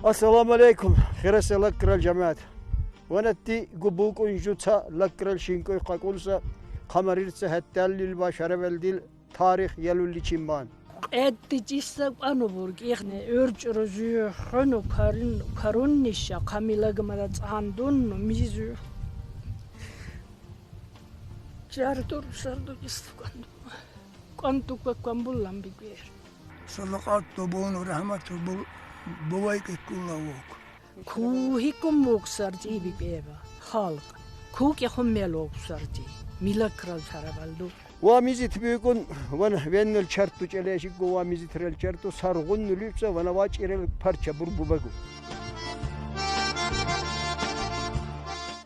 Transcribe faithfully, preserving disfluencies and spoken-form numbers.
Ассаламу алейкум, хиресе лаккрал жамаат. Ванатти губукун жуца лаккрал шин кой къакъунса, къамарирца хетеллил ва шаравалдил тарих ялулличинман. Къетти чиса къванубур кихне, урчрузю хъуну карин, карунниша, къамилагмара цӀандунну мизю. Чартур сарду числа къванду. Къванту къвакъвамбул ламбикер. Садакъату буну рахмату бу-, бувай киккула вок. Ку хикум воксарти бикеба, халкъ. Ку кихум мел воксарти, милакрал шаравалду. Ва мизит бюкун, ван веннел чарту чӀелешику, ва мизитрел чарту саргъунну липса, вана ва чӀирел парча бурбубагу.